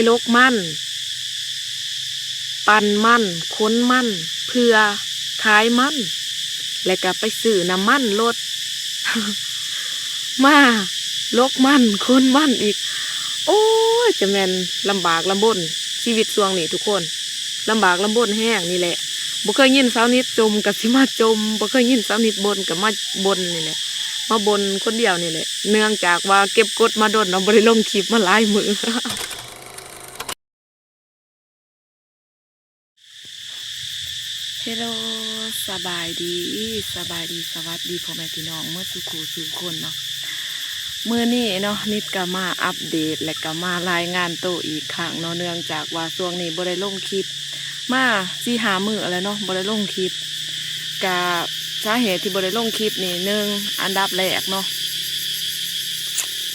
ລົກມັນ ປັ່ນມັນ ຂົນມັນ ເພື່ອຂາຍມັນ ແລ້ວກໍໄປຊື້ນ້ຳມັນລົດ ມາລົກມັນ ຂົນມັນອີກ. ໂອ້ຍ ຈະແມ່ນລຳບາກລຳບົນ ຊີວິດຊ່ວງນີ້ທຸກຄົນ ລຳບາກລຳບົນແຮງນີ້ແຫຼະ. ບໍ່ເຄີຍຍິນສາວນິດຈົ່ມກໍຊິມາຈົ່ມ ບໍ່ເຄີຍຍິນສາວນິດບົ່ນກໍມາບົ່ນນີ້ແຫຼະ ມາບົ່ນຄົນດຽວນີ້ແຫຼະ ເນື່ອງຈາກວ່າເກັບກົດມາດົນເນາະ ບໍ່ໄດ້ລົງຄລິບມາຫຼາຍມື້. ເຮໂລ ສະບາຍດີ ສະບາຍດີ ສະຫວັດດີພໍ່ແມ່ພີ່ນ້ອງໝົດສູ່ຄູ່ສູ່ຄົນເນາະ. ມື້ນີ້ເນາະ ນິດກໍມາອັບເດດ ແລະກໍມາລາຍງານໂຕອີກຄັ້ງເນາະ ເນື່ອງຈາກວ່າຊ່ວງນີ້ບໍ່ໄດ້ລົງຄລິບມາສີ່ຫ້າມື້ແລ້ວເນາະ ບໍ່ໄດ້ລົງຄລິບ. ກະສາເຫດທີ່ບໍ່ໄດ້ລົງຄລິບນີ້ ໜຶ່ງ ອັນດັບແລກເນາະ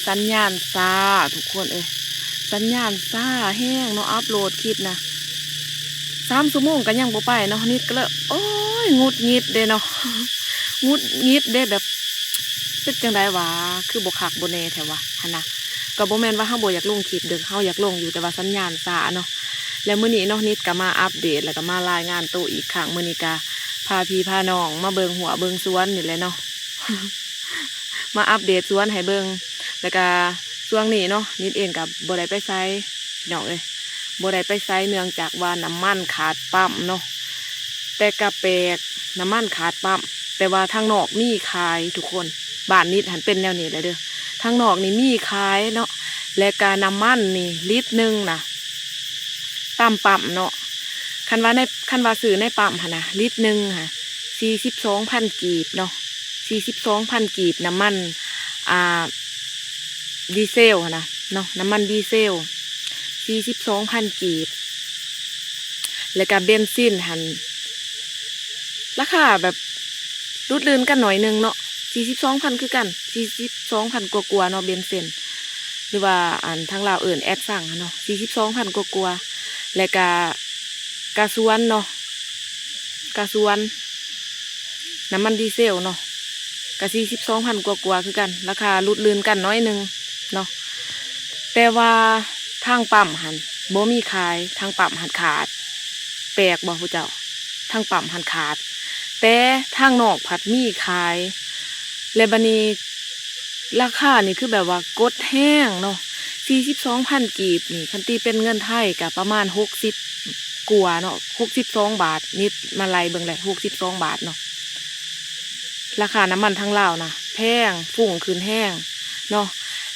ສັນຍານຊ້າທຸກຄົນເອີຍ ສັນຍານຊ້າແຮງເນາະ ອັບໂຫຼດຄລິບນະ ສາມຊົ່ວໂມງກໍຍັງບໍ່ໄປເນາະ. ນິດກໍເລີຍ ໂອ້ຍ ຫງຸດຫງິດເດ້ເນາະ ຫງຸດຫງິດເດ້ ແບບ ເປັນຈັ່ງໃດຫວາ ຄືບໍ່ຄັກບໍ່ແນ່ແທ້ຫວາ ຫັ້ນນະ. ກໍບໍ່ແມ່ນວ່າເຮົາບໍ່ຢາກລົງຄລິບເດີ້ ເຮົາຢາກລົງຢູ່ ແຕ່ວ່າສັນຍານຊ້າເນາະ. ແລ້ວມື້ນີ້ເນາະ ນິດກໍມາອັບເດດ ແລ້ວກໍມາລາຍງານໂຕອີກຄັ້ງ. ມື້ນີ້ກໍພາພີ່ພານ້ອງມາເບິ່ງຮົ້ວເບິ່ງສວນນີ້ແຫຼະເນາະ ມາອັບເດດສວນໃຫ້ເບິ່ງ. ແລ້ວກໍຊ່ວງນີ້ເນາະ ນິດເອງກໍບໍ່ໄດ້ໄປໃສພີ່ນ້ອງເອີຍ ບໍ່ໄດ້ໄປໃສ ເນື່ອງຈາກວ່ານ້ຳມັນຂາດປ້ຳເນາະ. ແຕ່ກໍແປກ ນ້ຳມັນຂາດປ້ຳ ແຕ່ວ່າທາງນອກມີຂາຍທຸກຄົນ ບ້ານນິດຫັ້ນເປັນແນວນີ້ແຫຼະເດີ້ ທາງນອກນີ້ມີຂາຍເນາະ. ແລ້ວກໍນ້ຳມັນນີ້ລິດໜຶ່ງນະ ຕາມປ້ຳເນາະ ຄັນວ່າໃນ ຄັນວ່າຊື້ໃນປ້ຳຫັ້ນນະ ລິດໜຶ່ງຫະ ສີ່ສິບສອງພັນກີບເນາະ ສີ່ສິບສອງພັນກີບ ນ້ຳມັນ ອ່າ ດີເຊວຫັ້ນນະເນາະ ນ້ຳມັນດີເຊວ ສີ່ສິບສອງພັນກີບ. ແລ້ວກະເບນຊິນຫັ້ນ ລາຄາແບບຫຼຸດລື່ນກັນໜ້ອຍໜຶ່ງເນາະ ສີ່ສິບສອງພັນຄືກັນ ສີ່ສິບສອງພັນກວ່າໆເນາະ ເບນຊິນ ຫຼືວ່າອັນທາງລາວເອີ້ນແອັດຊັງຫັ້ນເນາະ ສີ່ສິບສອງພັນກວ່າໆ. ແລ້ວກະ ກາຊວນເນາະ ກາຊວນ ນ້ຳມັນດີເຊວເນາະ ກະສີ່ສິບສອງພັນກວ່າໆຄືກັນ ລາຄາຫຼຸດລື່ນກັນໜ້ອຍໜຶ່ງເນາະ. ແຕ່ວ່າທາງປ້ຳຫັ້ນບໍ່ມີຂາຍ ທາງປ້ຳຫັ້ນຂາດ ແປກບໍ່ຜູ້ເຈົ້າ ທາງປ້ຳຫັ້ນຂາດ ແຕ່ທາງນອກພັດມີຂາຍ. ແລະບາດນີ້ລາຄານີ້ຄືແບບວ່າກົດແຮງເນາະ ສີ່ສິບສອງພັນກີບນີ້ ຄັນຕີເປັນເງິນໄທກະປະມານຫົກສິບກວ່າເນາະ ຫົກສິບສອງບາດ ນິດມາໄລ່ເບິ່ງແລ້ວ ຫົກສິບສອງບາດເນາະ. ລາຄານ້ຳມັນທາງລາວນະແພງ ຟຸ້ງຂຶ້ນແຮງເນາະ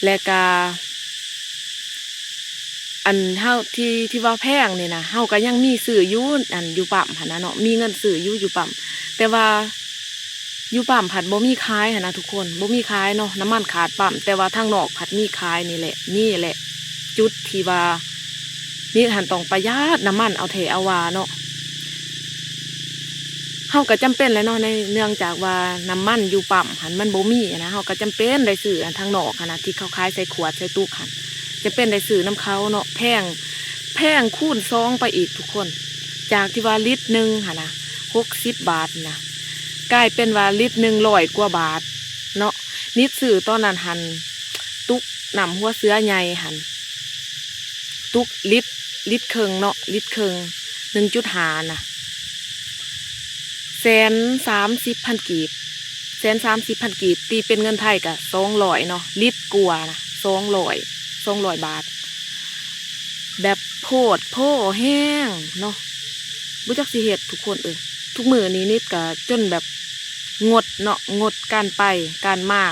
ແລະກະ ອັນເຮົາ ທີ່ ທີ່ວ່າແພງນີ້ນະ ເຮົາກໍຍັງມີຊື້ຢູ່ ອັນຢູ່ປ້ຳຫັ້ນນະເນາະ ມີເງິນຊື້ຢູ່ ຢູ່ປ້ຳ ແຕ່ວ່າຢູ່ປ້ຳພັດບໍ່ມີຂາຍຫັ້ນນະທຸກຄົນ ບໍ່ມີຂາຍເນາະ ນ້ຳມັນຂາດປ້ຳ ແຕ່ວ່າທາງນອກພັດມີຂາຍນີ້ແຫຼະ ນີ້ແຫຼະຈຸດທີ່ວ່ານິດຫັ້ນຕ້ອງປະຢັດນ້ຳມັນເອົາແທ້ເອົາວ່າເນາະ. ເຮົາກໍຈຳເປັນແຫຼະເນາະ ໃນເນື່ອງຈາກວ່ານ້ຳມັນຢູ່ປ້ຳຫັ້ນມັນບໍ່ມີຫັ້ນນະ ເຮົາກໍຈຳເປັນໄດ້ຊື້ອັນທາງນອກຫັ້ນນະ ທີ່ເຂົາຂາຍໃສ່ຂວດໃສ່ຕຸກຫັ້ນ ຈຳເປັນໄດ້ຊື້ນຳເຂົາເນາະ ແພງ ແພງຄູນສອງໄປອີກທຸກຄົນ ຈາກທີ່ວ່າລິດໜຶ່ງຫັ້ນນະຫົກສິບບາດນະ ກາຍເປັນວ່າລິດໜຶ່ງຮ້ອຍກວ່າບາດເນາະ. ນິດຊື້ຕອນນັ້ນຫັ້ນ ຕຸກນ້ຳຫົວເສືອໃຫຍ່ຫັ້ນ ຕຸກລິດ ລິດເຄິ່ງເນາະ ລິດເຄິ່ງ ໜຶ່ງຈຸດຫ້ານະ ແສນສາມສິບພັນກີບ ແສນສາມສິບພັນກີບ ຕີເປັນເງິນໄທກະສອງຮ້ອຍເນາະ ລິດກວ່ານະ ສອງຮ້ອຍ ສອງຮ້ອຍບາດ ແບບໂພດໂພແຮງເນາະ ບໍ່ຈັກຊິເຮັດທຸກຄົນເອີຍ. ທຸກມື້ນີ້ນິດກະຈົນແບບງົດເນາະ ງົດການໄປການມາ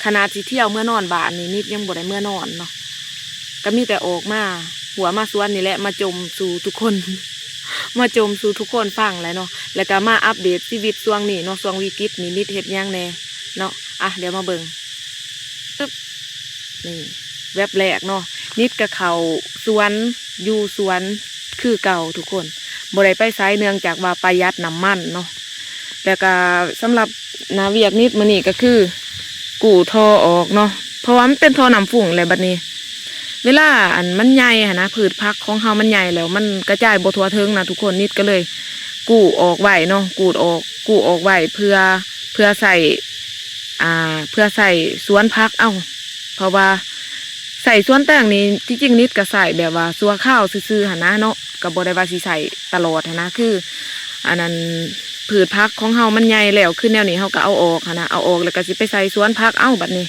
ຂະໜາດຊິທ່ຽວເມືອນອນບ້ານນີ້ ນິດຍັງບໍ່ໄດ້ເມືອນອນເນາະ ກະມີແຕ່ອອກມາຮົ້ວມາສວນນີ້ແຫຼະ ມາຈົ່ມສູ່ທຸກຄົນ ມາຈົ່ມສູ່ທຸກຄົນຟັງແຫຼະເນາະ ແລ້ວກະມາອັບເດດຊີວິດຊ່ວງນີ້ເນາະ ຊ່ວງວິກິດນີ້ນິດເຮັດຫຍັງແດ່ເນາະ. ອ່ະ ດຽວມາເບິ່ງ ປຶບ ນີ້ ແວັບແລກເນາະ ນິດກະເຂົ້າສວນ ຢູ່ສວນຄືເກົ່າທຸກຄົນ ບໍ່ໄດ້ໄປໃສ ເນື່ອງຈາກວ່າປະຢັດນ້ຳມັນເນາະ. ແລ້ວກະສຳລັບໜ້າວຽກນິດມື້ນີ້ກະຄື ກູ້ທໍ່ອອກເນາະ ເພາະວ່າມັນເປັນທໍ່ນ້ຳຟຸ້ງແຫຼະ ບັດນີ້ເວລາອັນມັນໃຫຍ່ຫັ້ນນະ ພືດຜັກຂອງເຮົາມັນໃຫຍ່ແລ້ວ ມັນກະຈາຍບໍ່ທົ່ວເຖິງນະທຸກຄົນ ນິດກະເລີຍກູ້ອອກໄວ້ເນາະ ກູ້ອອກ ກູ້ອອກໄວ້ເພື່ອ ເພື່ອໃຊ້ ອ່າ ເພື່ອໃຊ້ສວນຜັກເອົາ ເພາະວ່າ ໃຊ້ສວນແຕງນີ້ ທີ່ຈິງນິດກໍໃຊ້ແບບວ່າຊົ່ວຄາວຊື່ໆຫັ້ນນະເນາະ ກໍບໍ່ໄດ້ວ່າຊິໃຊ້ຕະຫຼອດຫັ້ນນະ ຄື ອັນນັ້ນ ພືດຜັກຂອງເຮົາມັນໃຫຍ່ແລ້ວ ຄືແນວນີ້ເຮົາກໍເອົາອອກຫັ້ນນະ ເອົາອອກແລ້ວກໍຊິໄປໃສ່ສວນຜັກເອົາບັດນີ້.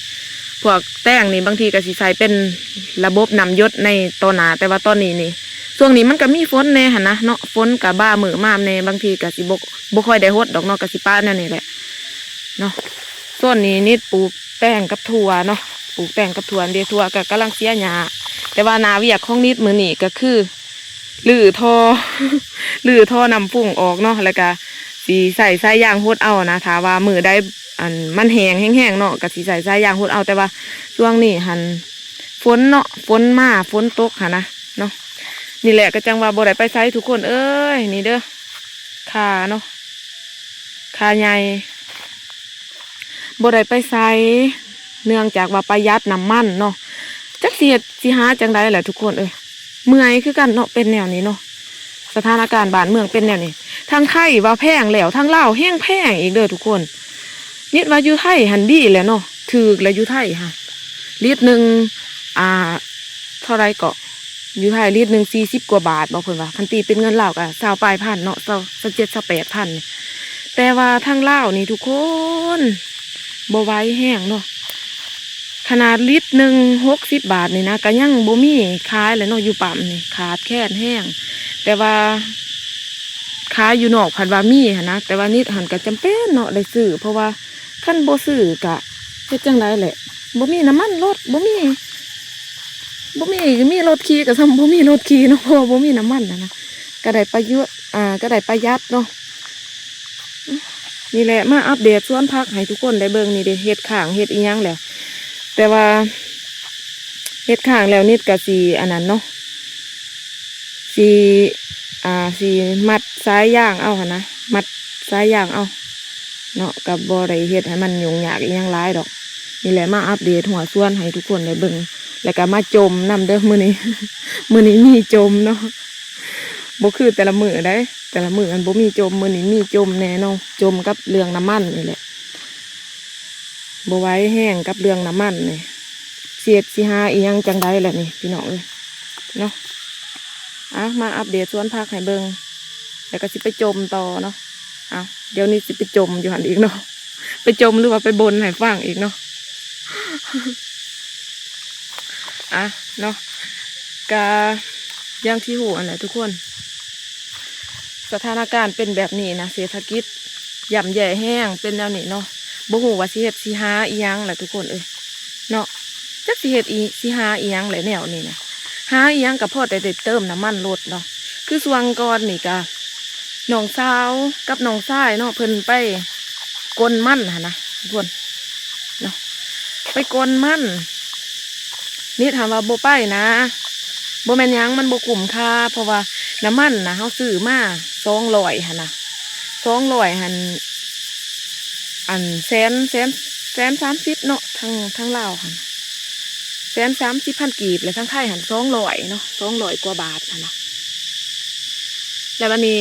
ພວກແຕງນີ້ບາງທີກໍຊິໃສ່ເປັນລະບົບນ້ຳຢົດໃນຕໍ່ໜ້າ ແຕ່ວ່າຕອນນີ້ນີ້ ຊ່ວງນີ້ມັນກໍມີຝົນແດ່ຫັ້ນນະເນາະ ຝົນກໍບາມືມາແດ່ ບາງທີກໍຊິບໍ່ ບໍ່ຄ່ອຍໄດ້ຫົດດອກເນາະ ກໍຊິປະແນວນີ້ແຫຼະເນາະ. ໂຊນນີ້ນິດປູກແຕງກັບຖົ່ວເນາະ ປູກແຕງກັບຖົ່ວ ອັນເດ ຖົ່ວກໍກຳລັງເສຍຫຍ້າ ແຕ່ວ່າໜ້າວຽກຂອງນິດມື້ນີ້ກໍຄື ຮື້ທໍ່ ຮື້ທໍ່ນ້ຳຟຸ້ງອອກເນາະ ແລ້ວກະຊິໃຊ້ສາຍຢາງຫົດເອົານະ ຖ້າວ່າມື້ໃດ ອັນ ມັນແຫ້ງແຮງໆເນາະ ກະຊິໃຊ້ສາຍຢາງຫົດເອົາ ແຕ່ວ່າຊ່ວງນີ້ຫັ້ນຝົນເນາະ ຝົນມາ ຝົນຕົກຫັ້ນນະເນາະ. ນີ້ແຫຼະ ກໍຈັ່ງວ່າບໍ່ໄດ້ໄປໃສທຸກຄົນເອີຍ. ນີ້ເດີ ຂ່າເນາະ ຂ່າໃຫຍ່ ບໍ່ໄດ້ໄປໃສ ເນື່ອງຈາກວ່າປະຢັດນ້ຳມັນເນາະ. ຈັກຊິເຮັດຊິຫາຈັ່ງໃດແຫຼະທຸກຄົນເອີຍ ເມື່ອຍຄືກັນເນາະ ເປັນແນວນີ້ເນາະ ສະຖານະການບ້ານເມືອງເປັນແນວນີ້. ທາງໄທວ່າແພງແລ້ວ ທາງລາວແຮງແພງອີກເດີທຸກຄົນ. ນິດວ່າຢູ່ໄທຫັ້ນດີແຫຼະເນາະ ຖືກແຫຼະຢູ່ໄທຫັ້ນ ລິດໜຶ່ງ ອ່າ ເທົ່າໃດເກາະ ຢູ່ໄທລິດໜຶ່ງສີ່ສິບກວ່າບາດບໍ ເພິ່ນວ່າ ຄັນຕີເປັນເງິນລາວກໍຊາວປາຍພັນເນາະ ຊາວ ຊາວເຈັດ ຊາວແປດພັນນີ້. ແຕ່ວ່າທາງລາວນີ້ທຸກຄົນ ບໍ່ໄຫວແຮງເນາະ ຂະໜາດລິດໜຶ່ງຫົກສິບບາດນີ້ນະ ກໍຍັງບໍ່ມີຂາຍແຫຼະເນາະ ຢູ່ປ້ຳນີ້ຂາດແຄນແຮງ. ແຕ່ວ່າຂາຍຢູ່ນອກພັດວ່າມີຫັ້ນນະ ແຕ່ວ່ານິດຫັ້ນກໍຈຳເປັນເນາະໄດ້ຊື້ ເພາະວ່າ ຄັນບໍ່ຊື້ກະເຮັດຈັ່ງໃດແຫຼະ ບໍ່ມີນ້ຳມັນລົດ ບໍ່ມີ ບໍ່ມີ ມີລົດຂີ່ກະສ່ຳບໍ່ມີລົດຂີ່ເນາະ ເພາະວ່າບໍ່ມີນ້ຳມັນຫັ້ນນະ. ກະໄດ້ປະໂຫຍດ ອ່າ ກະໄດ້ປະຢັດເນາະ. ນີ້ແຫຼະ ມາອັບເດດສວນຜັກໃຫ້ທຸກຄົນໄດ້ເບິ່ງ ນີ້ເດ້ ເຮັດຂ້າງເຮັດອີ່ຫຍັງແລ້ວ ແຕ່ວ່າເຮັດຂ້າງແລ້ວນິດກະຊິອັນນັ້ນເນາະ ຊິ ອ່າ ຊິມັດສາຍຢາງເອົາຫັ້ນນະ ມັດສາຍຢາງເອົາເນາະ ກໍບໍ່ໄດ້ເຮັດໃຫ້ມັນຫຍຸ້ງຍາກອີ່ຫຍັງຫຼາຍດອກ. ນີ້ແຫຼະ ມາອັບເດດຮົ້ວສວນໃຫ້ທຸກຄົນໄດ້ເບິ່ງ ແລ້ວກໍມາຈົ່ມນຳເດີມື້ນີ້ ມື້ນີ້ມີຈົ່ມເນາະ ບໍ່ຄືແຕ່ລະມື້ໃດ ແຕ່ລະມື້ຫັ້ນບໍ່ມີຈົ່ມ ມື້ນີ້ມີຈົ່ມແດ່ເນາະ ຈົ່ມກັບເລື່ອງນ້ຳມັນນີ້ແຫຼະ. ບໍ່ໄຫວແຮງກັບເລື່ອງນ້ຳມັນນີ້ ຊິເຮັດຊິຫາອີ່ຫຍັງຈັ່ງໃດແຫຼະນີ້ພີ່ນ້ອງເອີຍເນາະ. ເອົາ ມາອັບເດດສວນຜັກໃຫ້ເບິ່ງ ແລ້ວກໍຊິໄປຈົ່ມຕໍ່ເນາະ. ເອົາ ດຽວນີ້ຊິໄປຈົ່ມຢູ່ຫັ້ນອີກເນາະ ໄປຈົ່ມ ຫຼືວ່າໄປບົ່ນໃຫ້ຟັງອີກເນາະ. ອ່ະເນາະ ກະຢ່າງທີ່ຮູ້ຫັ້ນແຫຼະທຸກຄົນ ສະຖານະການເປັນແບບນີ້ນະ ເສດຖະກິດ ຍ່ຳແຍ່ແຮງ ເປັນແນວນີ້ເນາະ ບໍ່ຮູ້ວ່າຊິເຮັດຊິຫາອີ່ຫຍັງລະທຸກຄົນເອີຍເນາະ. ຈັກຊິເຮັດອີ ຊິຫາອີ່ຫຍັງແຫຼະແນວນີ້ນະ ຫາອີ່ຫຍັງກໍພໍແຕ່ໄດ້ເຕີມນ້ຳມັນລົດເນາະ. ຄືຊ່ວງກ່ອນນີ້ກະ ນ້ອງສາວກັບນ້ອງຊາຍເນາະ ເພິ່ນໄປກົນມັນຫັ້ນນະທຸກຄົນເນາະ ໄປກົນມັນ. ນິດຫັ້ນວ່າບໍ່ໄປນະ ບໍ່ແມ່ນຫຍັງ ມັນບໍ່ຄຸ້ມຄ່າ ເພາະວ່ານ້ຳມັນນະ ເຮົາຊື້ມາສອງຮ້ອຍຫັ້ນນະ ສອງຮ້ອຍຫັ້ນ ອັນ ແສນ ແສນ ແສນສາມສິບເນາະ ທາງ ທາງລາວຫັ້ນ ແສນສາມສິບພັນກີບ ແລະ ທາງໄທຫັ້ນສອງຮ້ອຍເນາະ ສອງຮ້ອຍກວ່າບາດຫັ້ນນະ. ແລ້ວບາດນີ້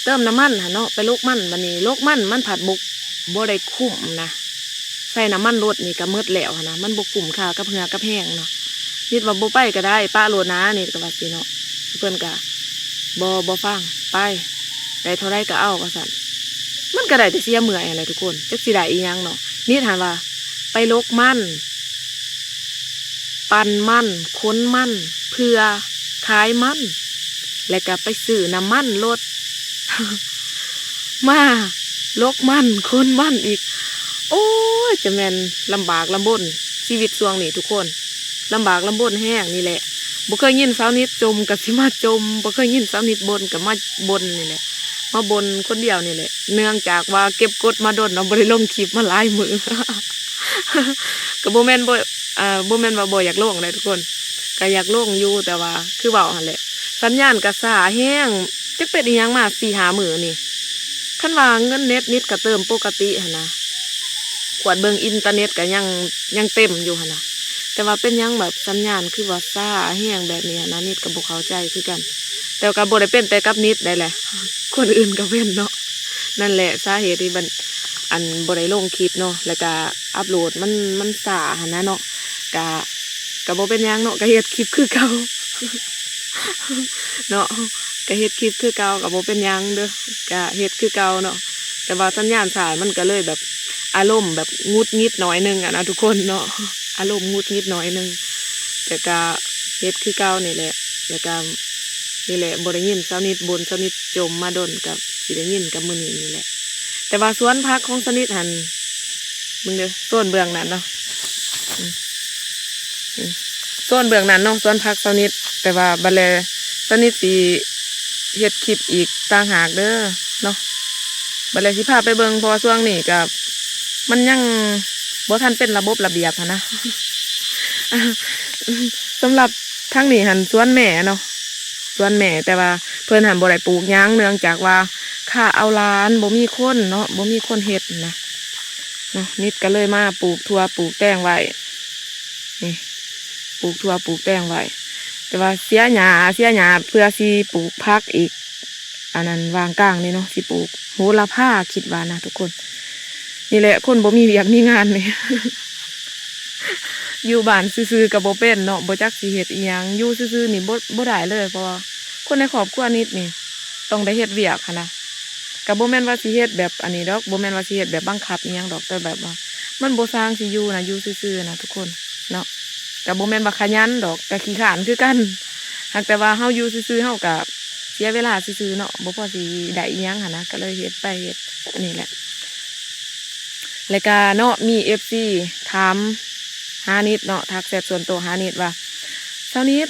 ເຕີມນ້ຳມັນຫັ້ນເນາະ ໄປລົກມັນ ບາດນີ້ລົກມັນ ມັນພັດບໍ່ ບໍ່ໄດ້ຄຸ້ມນະ ໃສ່ນ້ຳມັນລົດນີ້ກໍໝົດແລ້ວຫັ້ນນະ ມັນບໍ່ຄຸ້ມຄ່າກັບເຫື່ອກັບແຮງເນາະ. ນິດວ່າບໍ່ໄປກໍໄດ້ ປະໂລດນາ ນິດກໍວ່າຊີ້ເນາະ ເພິ່ນກໍບໍ່ ບໍ່ຟັງ ໄປ ໄດ້ເທົ່າໃດກໍເອົາວ່າຊັ້ນ. ມັນກໍໄດ້ແຕ່ເສຍເມື່ອຍຫັ້ນແຫຼະທຸກຄົນ ຈັກຊິໄດ້ອີ່ຫຍັງເນາະ. ນິດຫັ້ນວ່າໄປລົກມັນ ປັ່ນມັນ ຂົນມັນ ເພື່ອຂາຍມັນ ແລ້ວກໍໄປຊື້ນ້ຳມັນລົດ ມາລົກມັນ ຂົນມັນອີກ. ໂອ້ຍ ຈະແມ່ນລຳບາກລຳບົນ ຊີວິດຊ່ວງນີ້ທຸກຄົນ ລຳບາກລຳບົນແຮງ. ນີ້ແຫຼະ ບໍ່ເຄີຍຍິນສາວນິດຈົ່ມ ກໍຊິມາຈົ່ມ ບໍ່ເຄີຍຍິນສາວນິດບົ່ນ ກໍມາບົ່ນນີ້ແຫຼະ ມາບົ່ນຄົນດຽວນີ້ແຫຼະ ເນື່ອງຈາກວ່າເກັບກົດມາດົນເນາະ ບໍ່ໄດ້ລົງຄລິບມາຫຼາຍມື້. ກໍບໍ່ແມ່ນບໍ່ ເອີ ບໍ່ແມ່ນວ່າບໍ່ຢາກລົງເດ້ທຸກຄົນ ກໍຢາກລົງຢູ່ ແຕ່ວ່າຄືເວົ້າຫັ້ນແຫຼະ ສັນຍານກໍຊ້າແຮງ ຈັກເປັນອີ່ຫຍັງມາສີ່ຫ້າມື້ນີ້. ຄັນວ່າເງິນເນັດນິດກໍເຕີມປົກກະຕິຫັ້ນນະ ກວດເບິ່ງອິນເຕີເນັດກໍຍັງ ຍັງເຕັມຢູ່ຫັ້ນນະ ແຕ່ວ່າເປັນຫຍັງແບບສັນຍານຄືວ່າຊ້າແຮງແບບນີ້ຫັ້ນນະ ນິດກໍບໍ່ເຂົ້າໃຈຄືກັນ. ແຕ່ກໍບໍ່ໄດ້ເປັນແຕ່ກັບນິດໄດ້ແຫຼະ ຄົນອື່ນກໍເປັນເນາະ. ນັ້ນແຫຼະສາເຫດທີ່ມັນ ອັນ ບໍ່ໄດ້ລົງຄລິບເນາະ ແລ້ວກະອັບໂຫຼດມັນ ມັນຊ້າຫັ້ນນະເນາະ. ກະ ກະບໍ່ເປັນຫຍັງເນາະ ກະເຮັດຄລິບຄືເກົ່າເນາະ ກະເຮັດຄລິບຄືເກົ່າ ກະບໍ່ເປັນຫຍັງເດີ້ ກະເຮັດຄືເກົ່າເນາະ. ແຕ່ວ່າສັນຍານສາຍມັນກະເລີຍແບບ ອາລົມແບບຫງຸດຫງິດໜ້ອຍໜຶ່ງອະນະທຸກຄົນເນາະ ອາລົມຫງຸດຫງິດໜ້ອຍໜຶ່ງ ແຕ່ກະເຮັດຄືເກົ່ານີ້ແຫຼະ. ແລ້ວກະນີ້ແຫຼະ ບໍ່ໄດ້ຍິນສາວນິດບົ່ນ ສາວນິດຈົ່ມມາດົນ ກະຊິໄດ້ຍິນກັບມື້ນີ້ນີ້ແຫຼະ. ແຕ່ວ່າສວນຜັກຂອງສາວນິດຫັ້ນ ເບິ່ງເດີ້ ໂຊນເບື້ອງນັ້ນເນາະ ອືມ ອືມ ໂຊນເບື້ອງນັ້ນເນາະ ສວນຜັກສາວນິດ. ແຕ່ວ່າບັດແລສາວນິດຊິເຮັດຄລິບອີກຕ່າງຫາກເດີ້ເນາະ ບັດແລຊິພາໄປເບິ່ງ ເພາະວ່າຊ່ວງນີ້ກະມັນຍັງບໍ່ທັນເປັນລະບົບລະບຽບຫັ້ນນະ. ສຳລັບທາງນີ້ຫັ້ນສວນແມ່ເນາະ ສວນແມ່ ແຕ່ວ່າເພິ່ນຫັ້ນບໍ່ໄດ້ປູກຫຍັງ ເນື່ອງຈາກວ່າຄາເອົາຫຼານ ບໍ່ມີຄົນເນາະ ບໍ່ມີຄົນເຮັດຫັ້ນນະ ເນາະ ນິດກະເລີຍມາປູກຖົ່ວປູກແຕງໄວ້ ນີ້ ປູກຖົ່ວປູກແຕງໄວ້ ແຕ່ວ່າເສຍຫຍ້າ ເສຍຫຍ້າເພື່ອຊິປູກຜັກອີກ ອັນນັ້ນຫວ່າງກາງນີ້ເນາະ ຊິປູກໂຫລະພາ ຄິດວ່ານະທຸກຄົນ. ນີ້ແຫຼະ ຄົນບໍ່ມີວຽກມີງານນີ້ ຢູ່ບ້ານຊື່ໆກະບໍ່ເປັນເນາະ ບໍ່ຈັກຊິເຮັດອີ່ຫຍັງ ຢູ່ຊື່ໆນີ້ບໍ່ ບໍ່ໄດ້ເລີຍ ເພາະວ່າຄົນໃນຄອບຄົວນິດນີ້ຕ້ອງໄດ້ເຮັດວຽກຫັ້ນນະ. ກະບໍ່ແມ່ນວ່າຊິເຮັດແບບອັນນີ້ດອກ ບໍ່ແມ່ນວ່າຊິເຮັດແບບບັງຄັບອີ່ຫຍັງດອກ ແຕ່ແບບວ່າມັນບໍ່ຊ່າງຊິຢູ່ນະ ຢູ່ຊື່ໆນະທຸກຄົນເນາະ. ກະບໍ່ແມ່ນວ່າຂະຫຍັນດອກ ກະຂີ້ຄ້ານຄືກັນ ຫາກແຕ່ວ່າເຮົາຢູ່ຊື່ໆ ເຮົາກະເສຍເວລາຊື່ໆເນາະ ບໍ່ພໍຊິໄດ້ອີ່ຫຍັງຫັ້ນນະ ກະເລີຍເຮັດໄປເຮັດນີ້ແຫຼະ. ແລ້ວກະເນາະ ມີເອັຟຊີຖາມຫານິດເນາະ ທັກແຊັດສ່ວນໂຕຫານິດວ່າ ສາວນິດ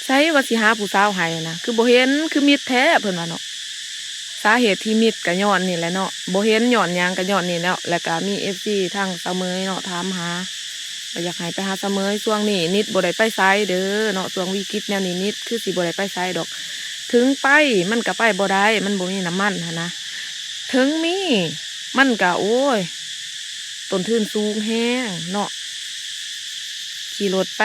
ໃສວ່າຊິຫາຜູ້ສາວໃຫ້ນະ ຄືບໍ່ເຫັນ ຄືມິດແທ້ ເພິ່ນວ່າເນາະ. ສາເຫດທີ່ມິດກະຍ້ອນນີ້ແຫຼະເນາະ ບໍ່ເຫັນຍ້ອນຫຍັງກະຍ້ອນນີ້ແຫຼະ. ແລ້ວກະມີເອັຟຊີທາງສາວເໝີຍເນາະ ຖາມຫາວ່າຢາກໃຫ້ໄປຫາສາວເໝີຍ ຊ່ວງນີ້ນິດບໍ່ໄດ້ໄປໃສເດີ້ເນາະ ຊ່ວງວິກິດແນວນີ້ນິດຄືຊິບໍ່ໄດ້ໄປໃສດອກ ເຖິງໄປມັນກະໄປບໍ່ໄດ້ ມັນບໍ່ມີນ້ຳມັນຫັ້ນນະ ເຖິງມີມັນກະ ໂອ້ຍ ຕົ້ນທຶນສູງແຮງເນາະ ຂີ່ລົດໄປ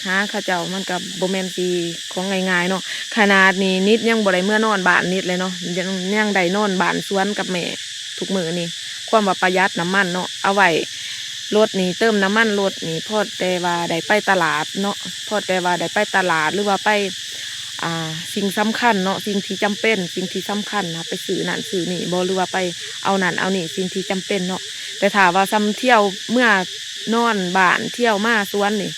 ຫາເຂົາເຈົ້າມັນກະບໍ່ແມ່ນຊິຂອງງ່າຍໆເນາະ. ຂະໜາດນີ້ນິດຍັງບໍ່ໄດ້ເມືອນອນບ້ານນິດເລີຍເນາະ ຍັງ ຍັງໄດ້ນອນບ້ານສວນກັບແມ່ທຸກມື້ນີ້ ຄວາມວ່າປະຢັດນ້ຳມັນເນາະ ເອົາໄວ້ລົດນີ້ ເຕີມນ້ຳມັນລົດນີ້ ພໍແຕ່ວ່າໄດ້ໄປຕະຫຼາດເນາະ ພໍແຕ່ວ່າໄດ້ໄປຕະຫຼາດ ຫຼືວ່າໄປ ອ່າ ສິ່ງສຳຄັນເນາະ ສິ່ງທີ່ຈຳເປັນ ສິ່ງທີ່ສຳຄັນນະ ໄປຊື້ນັ້ນຊື້ນີ້ບໍ ຫຼືວ່າໄປເອົານັ້ນເອົານີ້ ສິ່ງທີ່ຈຳເປັນເນາະ. ແຕ່ຖ້າວ່າຊ່ຳທ່ຽວເມືອນອນບ້ານ ທ່ຽວມາສວນນີ້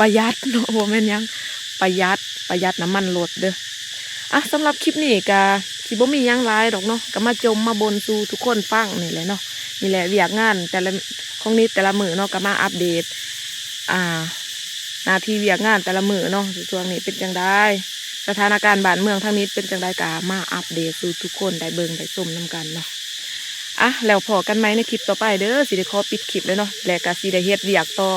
ປະຢັດເນາະ ບໍ່ແມ່ນຫຍັງ ປະຢັດ ປະຢັດນ້ຳມັນລົດເດີ້. ອ່ະ ສຳລັບຄລິບນີ້ກະຊິບໍ່ມີຫຍັງຫຼາຍດອກເນາະ ກະມາຈົ່ມມາບົ່ນສູ່ທຸກຄົນຟັງນີ້ແຫຼະເນາະ. ນີ້ແຫຼະ ວຽກງານແຕ່ລະ ຂອງນິດແຕ່ລະມື້ເນາະ ກະມາອັບເດດ ອ່າ ໜ້າທີ່ວຽກງານແຕ່ລະມື້ເນາະ ຊ່ວງນີ້ເປັນຈັ່ງໃດ ສະຖານະການບ້ານເມືອງທາງນີ້ເປັນຈັ່ງໃດ ກະມາອັບເດດສູ່ທຸກຄົນໄດ້ເບິ່ງໄດ້ຊົມນຳກັນເນາະ. ອ່ະ ແລ້ວພໍ້ກັນໃໝ່ໃນຄລິບຕໍ່ໄປເດີ້ ຊິໄດ້ຂໍປິດຄລິບແລ້ວເນາະ ແລະກະຊິໄດ້ເຮັດວຽກຕໍ່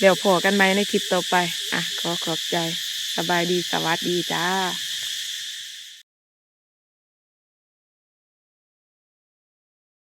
ແລ້ວພໍ້ກັນໃໝ່ໃນຄລິບຕໍ່ໄປ. ອ່ະ ຂໍຂອບໃຈ ສະບາຍດີ ສະຫວັດດີຈ້າ.